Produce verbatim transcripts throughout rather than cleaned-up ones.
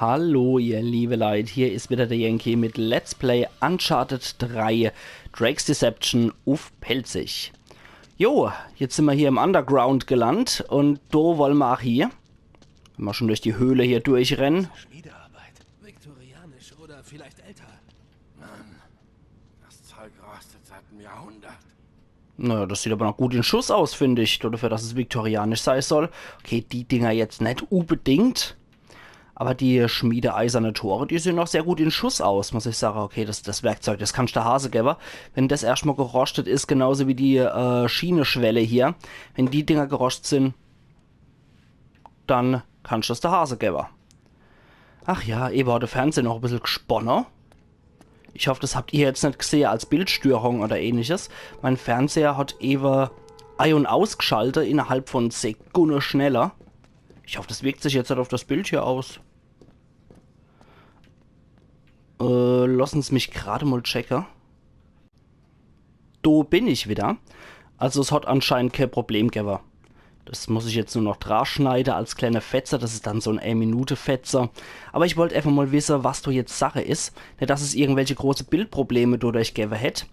Hallo, ihr liebe Leit, hier is wieder der Yankee mit Let's Play Uncharted drei Drake's Deception uff Pälzisch. Jo, jetzt sin mer hier im Underground gelandt un do wolle mer ach hie. Wenn mer schun durch die Höhle hier durchrenne. Schmiedearbeit. Viktorianisch oder vielleicht älter. Mann, das Zeug rostet seit einem Jahrhundert. Naja, das sieht awwer noch gut in Schuss aus, find ich. Dodefür, dass es viktorianisch sei soll. Okay, die Dinger jetzt net unbedingt. Awwer die schmiedeeiserne Tore, die sehn noch sehr gut in Schuss aus, muss ich sage. Okay, das, das Werkzeug, das kannsch de Hase gewwe. Wenn das erscht mol geroschtet is, genauso wie die äh, Schieneschwelle hier. Wenn die Dinger geroscht sin, dann kannsch das de Hase gewwe. Ach ja, ewe hat de Fernseher noch e bissel gsponne. Ich hoff, das habt ihr jetzt net gsehe als Bildstörung oder ähnliches. Mein Fernseher hat ewe ei- un ausgschalte innerhalb vun Sekunde schneller. Ich hoff, das wirkt sich jetzt net uff das Bild hier aus. Äh, lossen's mich grad mol checke. Do bin ich wieder. Also es hat anscheinend kee Problem gewwe. Das muss ich jetzt nur noch draschneide als kleine Fetze. Das is dann so en Ein-Minute-Fetze. Awwer ich wollt eefach mol wisse, was do jetzt Sache is. Net, dass es irgendwelche große Bildprobleme dodurch gewwe hätt.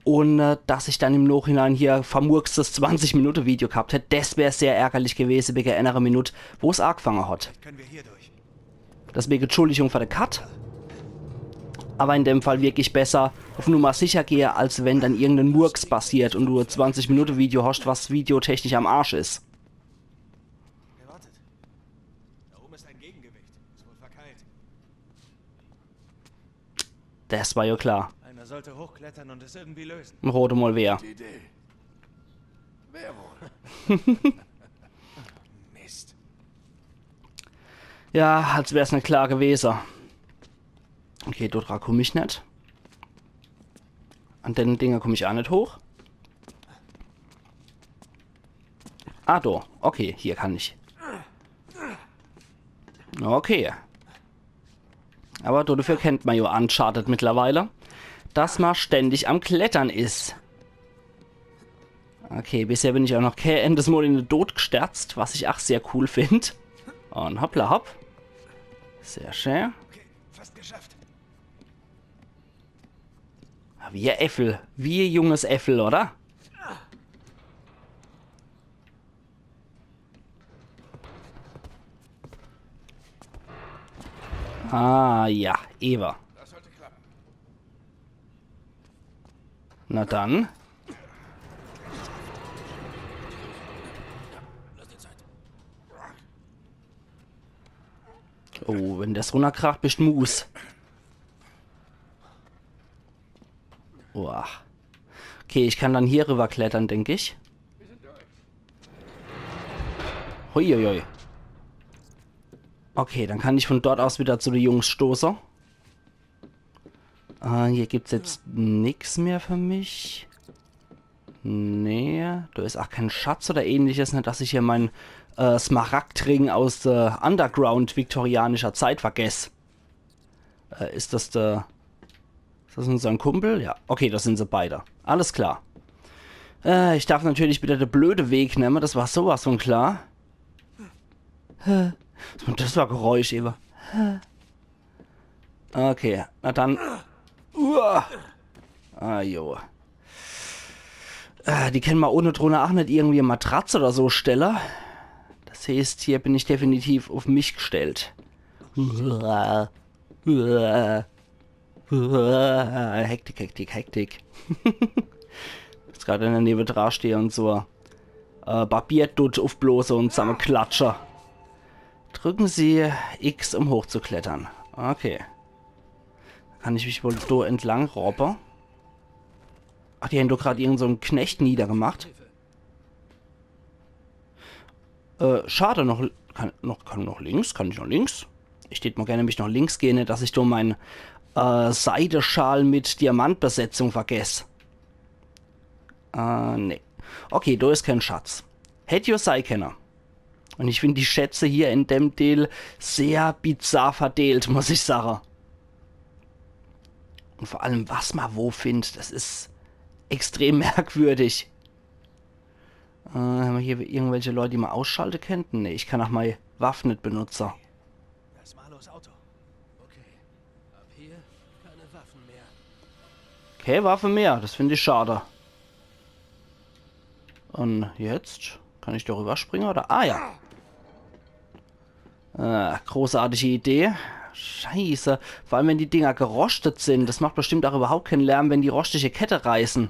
Un äh, dass ich dann im Nochhinein hier vermurkstes zwanzig Minute Video ghabt hätt. Das wär sehr ärgerlich gewese wege enere Minut, wo's aagfange hat. Vielleicht können wir hier durch. Deswege Entschuldigung für de Cut. Awwer in dem Fall wirklich besser uff Nummer sicher gehe, als wenn dann irgenden Murks passiert un du e zwanzig Minute Video hoscht, was videotechnisch am Arsch is. Hey, wartet. Da oben ist ein Gegengewicht. Ist wohl verkeilt. Das war jo klar. Einer sollte hochklettern und es irgendwie lösen. Rode mol wer. Gute Idee. Wer wohl? Mist. Ja, als wär's net klar gewese. Okay, do dra kumm ich net. An denne Dinger kumm ich ach net hoch. Ah, do. Okay, hier kann ich. Okay. Awwer dodefür kennt mer jo Uncharted mittlerweile, dass mer ständig am Klettere is. Okay, bisher bin ich ach noch kee eendes Mol in de Dod gsterzt, was ich ach sehr cool find. Un hoppla hopp. Sehr schää. Okay, fast geschafft. Wie e Äffel. Wie e junges Äffel, oder? Ah, ja, ewe. Das sollte klappen. Na dann. Lass dir Zeit. Oh, wenn das runnerkracht, bist Mus. Boah. Okay, ich kann dann hier rüberklettern, denk ich. Huiuiui. Okay, dann kann ich von dort aus wieder zu de Jungs stoße. Äh, hier gibt's jetzt nix mehr für mich. Nee, do is ach kee Schatz oder ähnliches, net dass ich hier mein äh, Smaragdring aus der Underground viktorianischer Zeit vergess. Äh, is das der... Is das unser Kumpel? Ja. Okay, das sin se beide. Alles klar. Äh, ich darf natürlich wieder de blöde Weg nemme. Das war sowas von klar. Hä? Was war das für e Geräusch ewe? Hä? Okay, na dann. Uah. Ah, jo. Äh, die kenne mer ohne drunner ach net irgendwie e Matratz oder so stelle. Das heeßt, hier bin ich definitiv uff mich gstellt. Uah. Uah. Uah. Hektik, Hektik, Hektik. Jetzt grad in de Näh dra stehe un so äh, Papierdutt uffbloße un zammeklatsche. Drücken Sie X, um hochzuklettern. Okay. Kann ich mich wohl do entlang robbe? Ach, die hen doch grad irgend so en Knecht niedergemacht. Äh, schade, noch, kann, noch, kann noch links? Kann ich noch links? Ich tät mol gern nämlich noch links gehe, net dass ich do mein äh, Seideschal mit Diamantbesetzung vergess. Äh, nee. Okay, do is kee Schatz. Hätt jo sei kenne. Un ich find die Schätze hier in dem Deel sehr bizarr verdeelt, muss ich sage. Un vor allem, was ma wo findt, das is extrem merkwürdig. Äh, hen mer hier irgendwelche Leut, die ma ausschalte kennte? Nee, ich kann ach mei Waff net benutze. Das ist Marlowes Auto. Hier keine Waffen mehr. Keine Waffe mehr, das find ich schade. Und jetzt? Kann ich da rüberspringen, oder? Ah ja. Ah, großartige Idee. Scheiße. Vor allem, wenn die Dinger geroschtet sind. Das macht bestimmt auch überhaupt keinen Lärm, wenn die roschtige Kette reißen.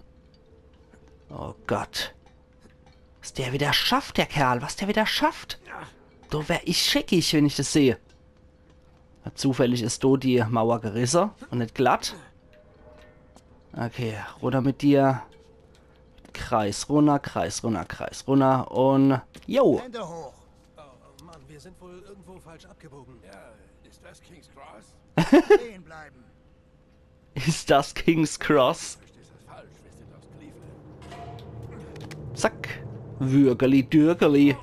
Oh Gott. Was der wieder schafft, der Kerl. Was der wieder schafft. Do wär ich scheckig, wenn ich das sehe. Zufällig is do die Mauer gerisse und net glatt. Okay, runter mit dir. Kreis runter, Kreis runter, Kreis runter und... Jo! Hände hoch. Oh Mann, wir sind wohl irgendwo falsch abgebogen. Ja, ist das King's Cross? Stehen bleiben. Is das King's Cross? Ist das falsch? Wir sind aus Cleveland. Zack. Würgeli, dürgeli.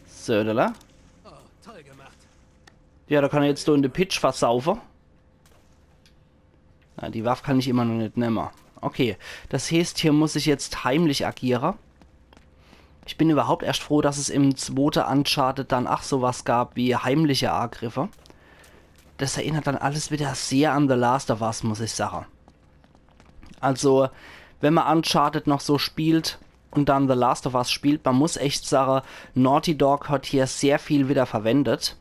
Södele. Oh, toll gemacht. Ja, da kann er jetzt so in de Pitch versaufe. Ja, die Waff kann ich immer noch net nemme. Okay, das heeßt, hier muss ich jetzt heimlich agiere. Ich bin überhaupt erst froh, dass es im zwote Uncharted dann ach sowas gab wie heimliche Agriffe. Das erinnert dann alles wieder sehr an The Last of Us, muss ich sage. Also, wenn man Uncharted noch so spielt und dann The Last of Us spielt, man muss echt sage, Naughty Dog hat hier sehr viel wieder verwendet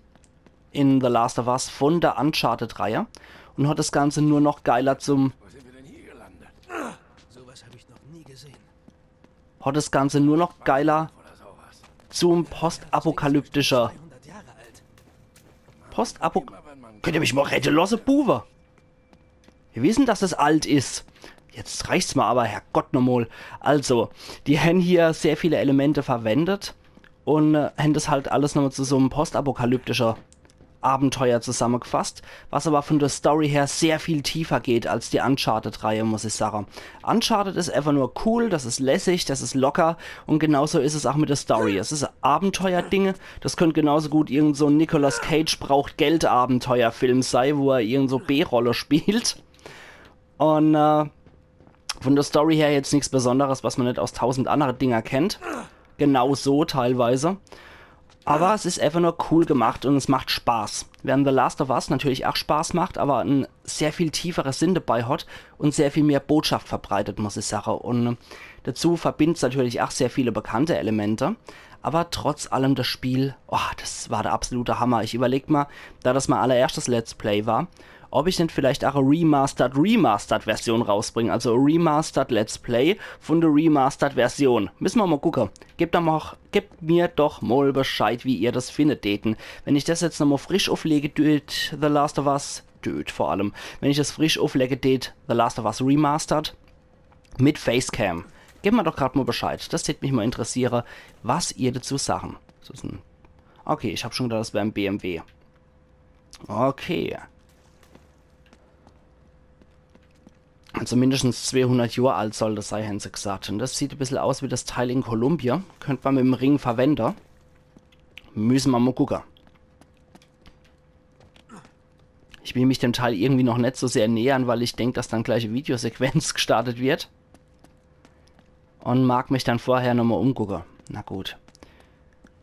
in The Last of Us von der Uncharted-Reihe und hat das Ganze nur noch geiler zum... Wo sind wir denn hier gelandet? Sowas habe ich noch nie gesehen. Hat das Ganze nur noch geiler Oder sowas. zum postapokalyptischer... Hundert Jahre alt. Postapo... Könnt ihr mich mal rette losse, Buwe? Wir wissen, dass es alt is. Jetzt reicht's mal aber, Herrgott nochmal. Also, die hän hier sehr viele Elemente verwendet und äh, hän das halt alles nochmal zu so einem postapokalyptischer Abenteuer zusammengefasst, was aber von der Story her sehr viel tiefer geht als die Uncharted-Reihe, muss ich sagen. Uncharted is einfach nur cool, das is lässig, das is locker und genauso is es auch mit der Story. Es is Abenteuerdinge, das könnte genauso gut irgend so ein Nicolas Cage braucht Geld Abenteuerfilm sei, wo er irgend so B-Rolle spielt. Und äh, von der Story her jetzt nichts Besonderes, was man net aus tausend andere Dinger kennt. Genau so teilweise. Aber es is einfach nur cool gemacht und es macht Spaß. Während The Last of Us natürlich auch Spaß macht, aber ein sehr viel tieferer Sinn dabei hat und sehr viel mehr Botschaft verbreitet, muss ich sagen. Und dazu verbindet's natürlich auch sehr viele bekannte Elemente. Aber trotz allem das Spiel, oh, das war der absolute Hammer. Ich überleg mal, da das mein allererstes Let's Play war, ob ich net vielleicht auch eine Remastered, Remastered Version rausbringe. Also Remastered Let's Play von der Remastered Version. Müssen wir mal gucken. Gebt, doch mal, gebt mir doch mal Bescheid, wie ihr das findet, Deten. Wenn ich das jetzt nochmal frisch auflege, död The Last of Us, död vor allem, wenn ich das frisch auflege, död The Last of Us Remastered mit Facecam. Gebt mir doch grad mal Bescheid. Das tät mich mal interessiere, was ihr dazu sagen. Das is ein... Okay, ich hab schon gedacht, das wär ein B M W. Okay. Also mindestens zweihundert Johr alt soll das sei, hän se gesagt. Und das sieht e bissel aus wie das Teil in Colombia. Könnt man mit dem Ring verwende. Müssen wir mal gucken. Ich will mich dem Teil irgendwie noch net so sehr nähern, weil ich denk, dass dann gleich e Videosequenz gestartet wird. Und mag mich dann vorher nochmal umgucken. Na gut.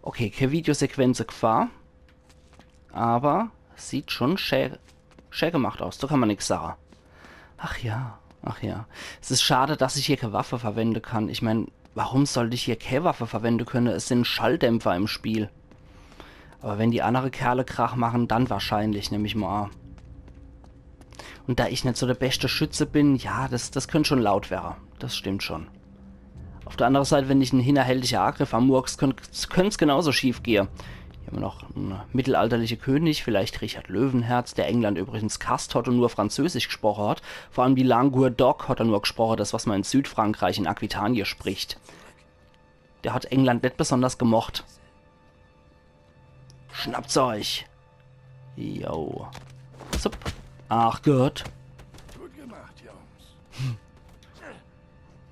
Okay, keine Videosequenz Gefahr. Aber sieht schon schä, schä gemacht aus. Da kann man nix sagen. Ach ja, ach ja. Es is schade, dass ich hier keine Waffe verwende kann. Ich mein, warum sollt ich hier keine Waffe verwende könne? Es sind Schalldämpfer im Spiel. Aber wenn die andere Kerle Krach machen, dann wahrscheinlich, nehm ich mal an. Und da ich net so der beste Schütze bin, ja, das, das könnt schon laut wäre. Das stimmt schon. Auf der andere Seit, wenn ich en hinterhältiger Agriff am Murks, könnt, könnt's genauso schief gehe. Hier haben wir noch en mittelalterliche König, vielleicht Richard Löwenherz, der England übrigens gehasst hat und nur Französisch gesprochen hat. Vor allem die Langue d'Oc hat er nur gesprochen, das, was man in Südfrankreich, in Aquitanie spricht. Der hat England net besonders gemocht. Schnappt's euch. Jo. Zup. Ach Gott. Gut gemacht, Jungs.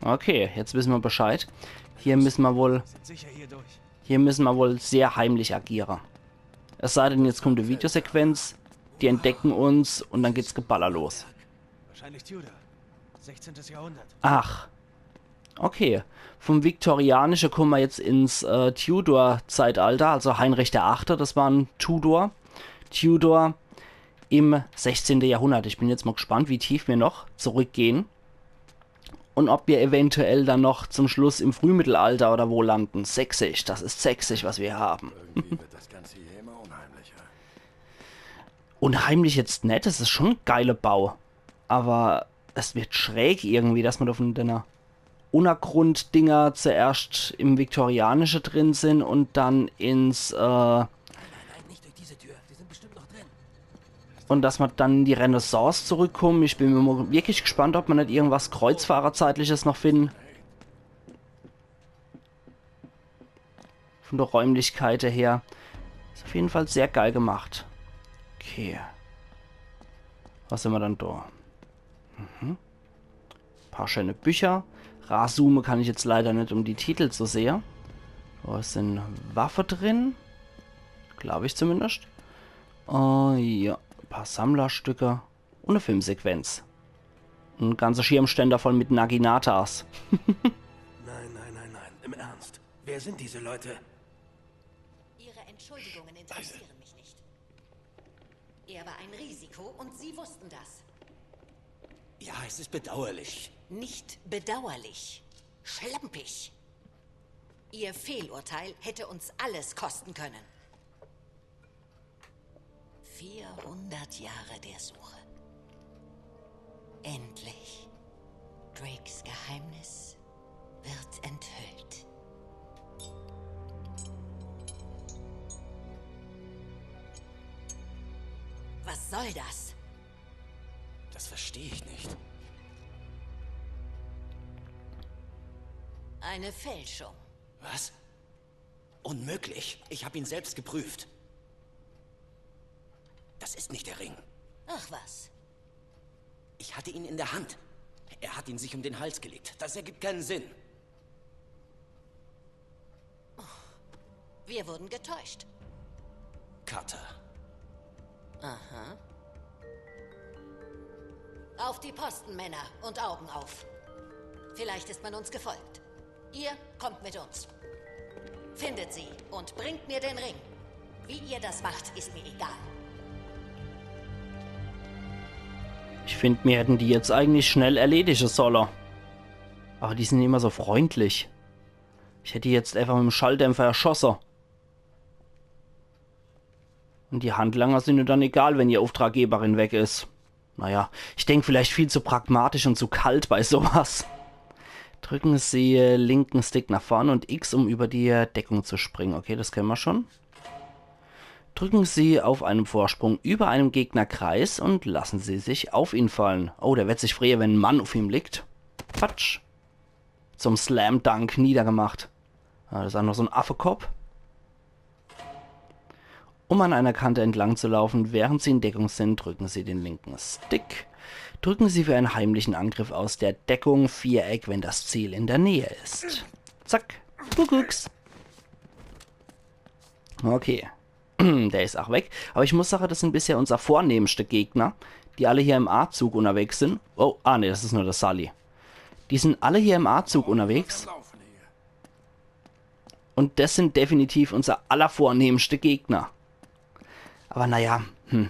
Okay, jetzt wissen wir Bescheid. Hier müssen wir wohl, Sind sicher hier durch. hier müssen wir wohl sehr heimlich agieren. Es sei denn, jetzt kommt die Videosequenz, die entdecken uns und dann geht's Geballer los. Wahrscheinlich Tudor. sechzehntes Jahrhundert. Ach. Okay. Vom Viktorianische kommen wir jetzt ins äh, Tudor-Zeitalter, also Heinrich der Achte, das war en Tudor. Tudor. im sechzehnte Jahrhundert. Ich bin jetzt mal gespannt, wie tief wir noch zurückgehen. Und ob wir eventuell dann noch zum Schluss im Frühmittelalter oder wo landen. Sächsisch, das ist sächsisch, was wir haben. Irgendwie wird das Ganze hier immer unheimlicher. Unheimlich jetzt net, das ist schon ein geiler Bau. Aber es wird schräg irgendwie, dass man da von den Untergrunddinger zuerst im Viktorianische drin sind und dann ins, äh, Nein, nicht durch diese Tür. Die sind bestimmt noch drin. Und dass man dann in die Renaissance zurückkommen. Ich bin mir mo- wirklich gespannt, ob man nicht irgendwas Kreuzfahrerzeitliches noch finden. Von der Räumlichkeit her. Ist auf jeden Fall sehr geil gemacht. Okay. Was haben wir dann da? Mhm. Paar schöne Bücher. Razoome kann ich jetzt leider nicht, um die Titel zu sehen. Da sind Waffe drin. Glaube ich zumindest. Oh ja, ein paar Sammlerstücke und eine Filmsequenz. Ein ganzer Schirmständer voll mit Naginatas. Nein, nein, nein, nein. Im Ernst. Wer sind diese Leute? Ihre Entschuldigungen interessieren mich nicht. Er war ein Risiko und Sie wussten das. Ja, es ist bedauerlich. Nicht bedauerlich. Schlampig. Ihr Fehlurteil hätte uns alles kosten können. Vierhundert Jahre der Suche. Endlich. Drakes Geheimnis wird enthüllt. Was soll das? Das verstehe ich nicht. Eine Fälschung. Was? Unmöglich. Ich habe ihn selbst geprüft. Das ist nicht der Ring. Ach was. Ich hatte ihn in der Hand. Er hat ihn sich um den Hals gelegt. Das ergibt keinen Sinn. Wir wurden getäuscht. Cutter. Aha. Auf die Posten, Männer, und Augen auf. Vielleicht ist man uns gefolgt. Ihr kommt mit uns. Findet sie und bringt mir den Ring. Wie ihr das macht, ist mir egal. Ich find, mir hätten die jetzt eigentlich schnell erledige solle. Aber die sind immer so freundlich. Ich hätt die jetzt einfach mit dem Schalldämpfer erschosse. Und die Handlanger sind dann egal, wenn die Auftraggeberin weg is. Naja, ich denk vielleicht viel zu pragmatisch und zu kalt bei sowas. Drücken Sie linken Stick nach vorne und X, um über die Deckung zu springen. Okay, das kennen wir schon. Drücken Sie auf einem Vorsprung über einem Gegner Kreis und lassen Sie sich auf ihn fallen. Oh, der wird sich freue, wenn ein Mann auf ihm liegt. Quatsch. Zum Slam Dunk niedergemacht. Ah, das is auch noch so ein Affekopf. Um an einer Kante entlang zu laufen, während Sie in Deckung sind, drücken Sie den linken Stick. Drücken Sie für einen heimlichen Angriff aus der Deckung Viereck, wenn das Ziel in der Nähe ist. Zack. Kuckucks. Okay. Der is auch weg. Aber ich muss sagen, das sind bisher unser vornehmste Gegner, die alle hier im A-Zug unterwegs sind. Oh, ah nee, das is nur der Sully. Die sind alle hier im A-Zug unterwegs. Und das sind definitiv unser allervornehmste Gegner. Aber naja, hm.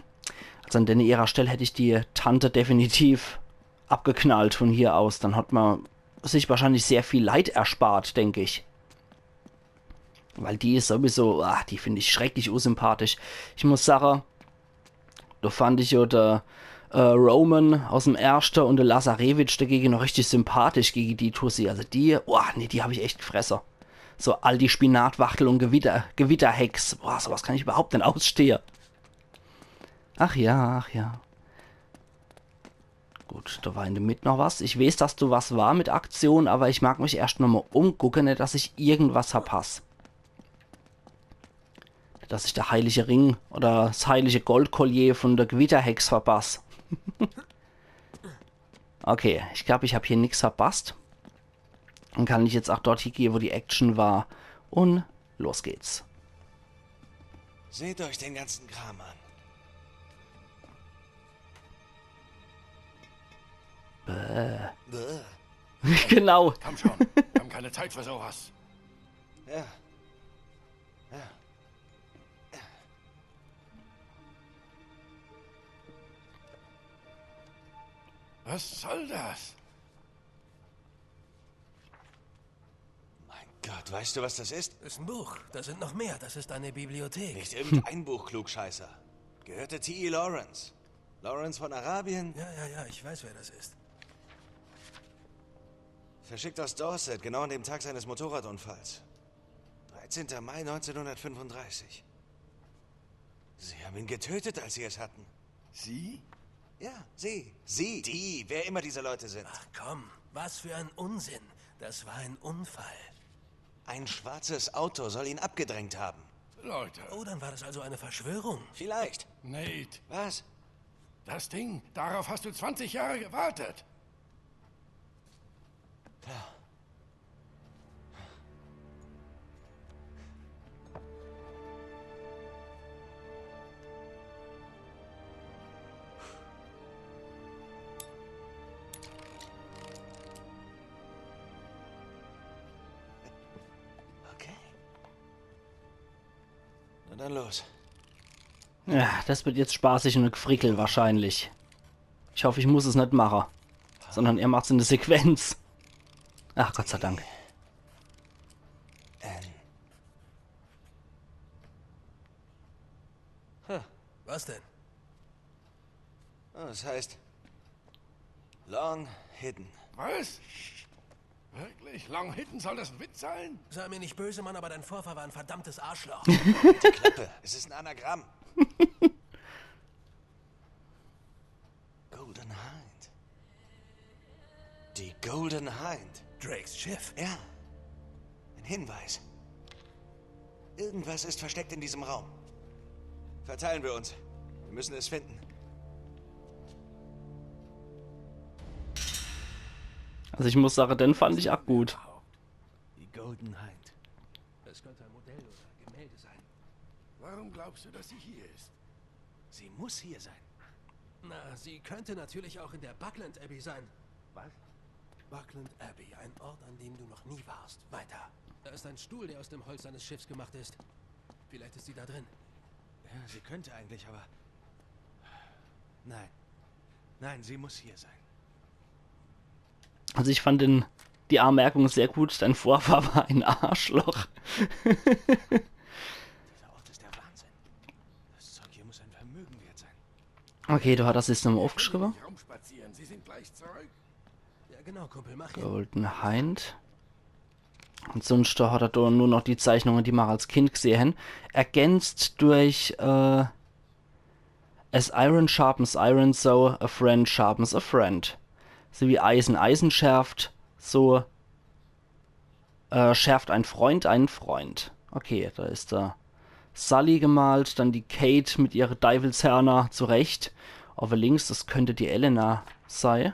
Also an denne ihrer Stell hätt ich die Tante definitiv abgeknallt von hier aus. Dann hat man sich wahrscheinlich sehr viel Leid erspart, denk ich. Weil die is sowieso, ah, die find ich schrecklich unsympathisch. Ich muss sagen, da fand ich ja der äh, Roman aus dem Erschte und der Lazarević dagegen noch richtig sympathisch gegen die Tussi. Also die, boah, nee, die hab ich echt gefresse. So all die Spinatwachtel und Gewitter, Gewitterhex. Boah, sowas kann ich überhaupt net ausstehe. Ach ja, ach ja. Gut, da war in der Mitte noch was. Ich weiß, dass da was war mit Aktion, aber ich mag mich erscht nochmal umgucken, net, dass ich irgendwas verpass. Net, dass ich der heilige Ring oder das heilige Goldkollier von der Gewitterhex verpass. Okay, ich glaub, ich hab hier nix verpasst. Dann kann ich jetzt auch dort hiegehe, wo die Action war. Und los geht's. Seht euch den ganzen Kram an. Bäh. Bäh. Genau. Komm schon, wir haben keine Zeit für sowas. Ja. Ja. Was soll das? Mein Gott, weißt du, was das ist? Ist ein Buch. Da sind noch mehr. Das ist eine Bibliothek. Nicht irgendein Buch, Klugscheißer. Gehörte T E Lawrence. Lawrence von Arabien, Ja, ja, ja, ich weiß, wer das ist. verschickt aus Dorset, genau an dem Tag seines Motorradunfalls. dreizehnter Mai neunzehnhundertfünfunddreißig. Sie haben ihn getötet, als sie es hatten. Sie? Ja, sie. Sie. Die, wer immer diese Leute sind. Ach komm, was für ein Unsinn. Das war ein Unfall. Ein schwarzes Auto soll ihn abgedrängt haben. Leute. Oh, dann war das also eine Verschwörung. Vielleicht. Nate, Was? Das Ding, darauf hast du zwanzig Jahre gewartet. Okay. Na dann los. Ja, das wird jetzt spaßig und e Gfrickel wahrscheinlich. Ich hoff, ich muss es net mache. Sondern er macht's in der Sequenz. Ach, Gott sei Dank. Ann. Was denn? Oh, das heißt Long Hidden. Was? Wirklich? Long Hidden, soll das ein Witz sein? Sei mir nicht böse, Mann, aber dein Vorfahr war ein verdammtes Arschloch. Die Klappe. Es ist ein Anagramm. Golden Hind. Die Golden Hind. Drakes Schiff. Ja. Ein Hinweis. Irgendwas ist versteckt in diesem Raum. Verteilen wir uns. Wir müssen es finden. Also ich muss sagen, den fand ich auch gut. Die Golden Hind. Es könnte ein Modell oder Gemälde sein. Warum glaubst du, dass sie hier ist? Sie muss hier sein. Na, sie könnte natürlich auch in der Buckland Abbey sein. Was? Buckland Abbey, ein Ort, an dem du noch nie warst. Weiter. Da ist ein Stuhl, der aus dem Holz seines Schiffs gemacht ist. Vielleicht ist sie da drin. Ja, sie könnte eigentlich, aber. Nein. Nein, sie muss hier sein. Also ich fand den, die Anmerkung sehr gut, dein Vorfahr war ein Arschloch. Dieser Ort ist der Wahnsinn. Das Zeug hier muss ein Vermögen wert sein. Okay, du hast das jetzt nochmal aufgeschrieben. Nicht rumspazieren, sie sind gleich zurück. Ja, genau, Kumpel, mach hin. Golden Hind. Und sonst da hat er da nur noch die Zeichnungen, die wir als Kind gesehen haben. Ergänzt durch äh, As iron sharpens iron, so a friend sharpens a friend. So wie Eisen Eisen schärft, so äh, schärft ein Freund einen Freund. Okay, da ist der Sully gemalt, dann die Kate mit ihre Deifelshörner zurecht. Auf links, das könnte die Elena sei.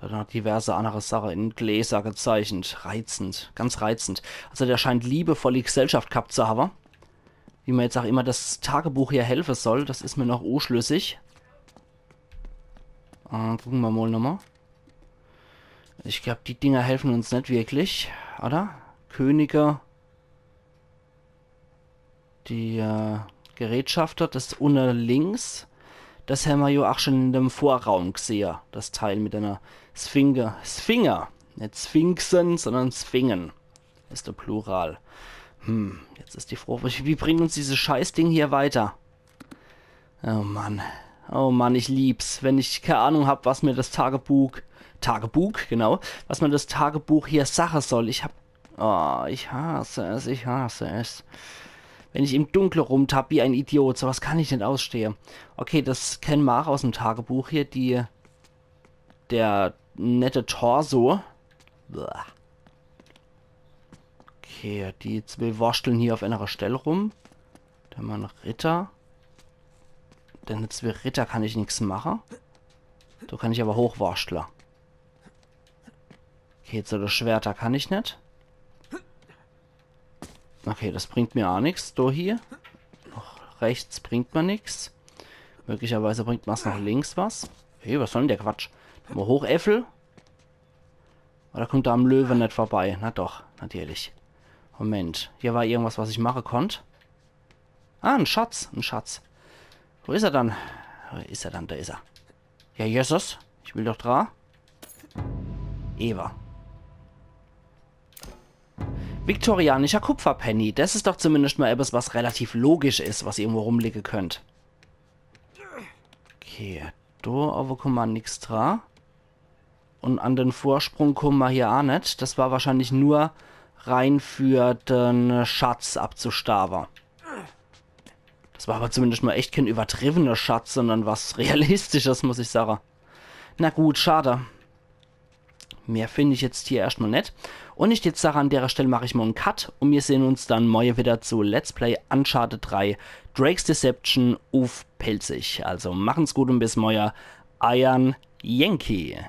Da hat er noch diverse andere Sachen in Gläser gezeichnet. Reizend, ganz reizend. Also der scheint liebevolle Gesellschaft gehabt zu haben. Wie mir jetzt auch immer das Tagebuch hier helfen soll, das ist mir noch unschlüssig. Äh, gucken wir mal nochmal. Ich glaube, die Dinger helfen uns nicht wirklich, oder? Könige. Die äh, Gerätschafter, das unne links, das haben wir ja auch schon in dem Vorraum gesehen. Das Teil mit einer Sphinge. Sphinge. Nicht Sphinxen, sondern Sphingen. Ist der Plural. Hm, jetzt ist die Frage, wie, wie bringt uns dieses Scheißding hier weiter? Oh Mann. Oh Mann, ich lieb's, wenn ich keine Ahnung hab, was mir das Tagebuch, Tagebuch, genau, was mir das Tagebuch hier sache soll. Ich hab, oh, ich hasse es, ich hasse es. Wenn ich im Dunkeln rumtapp wie ein Idiot, sowas kann ich nicht ausstehen. Okay, das kennen wir auch aus dem Tagebuch hier, die, der nette Torso. Blah. Okay, die zwei worschteln hier auf einer Stelle rum. Dann mal ein Ritter. Denn mit zwei Ritter kann ich nichts machen. Da kann ich aber hochworschtle. Okay, jetzt so das Schwert, da kann ich nicht. Okay, das bringt mir auch nichts. Da hier. Noch rechts bringt mir nichts. Möglicherweise bringt mir's noch links was. Hey, was soll denn der Quatsch? Mal hoch, Äffel. Oder kommt da am Löwe nicht vorbei? Na doch, natürlich. Moment, hier war irgendwas, was ich machen konnt. Ah, ein Schatz, ein Schatz. Wo ist er dann? Wo ist er dann? Da ist er. Ja, Jesus. Ich will doch dra. Ewa. Viktorianischer Kupferpenny. Das is doch zumindest mal etwas, was relativ logisch is, was irgendwo rumliege könnt. Okay, do awwer kumme ma nix dra. Un an den Vorsprung kumme ma hier aa net. Das war wahrscheinlich nur rein für den Schatz abzustaawe. Das war awwer zumindest mal echt kein übertriebener Schatz, sondern was Realistisches, muss ich sage. Na gut, schade. Mehr find ich jetzt hier erscht mal net. Un ich jetzt sage, an derer Stell mach ich mal en Cut un mir sehn uns dann morje wieder zu Let's Play Uncharted drei Drake's Deception uff Pälzisch. Also machen's gut un bis morje. Eiern Yankee.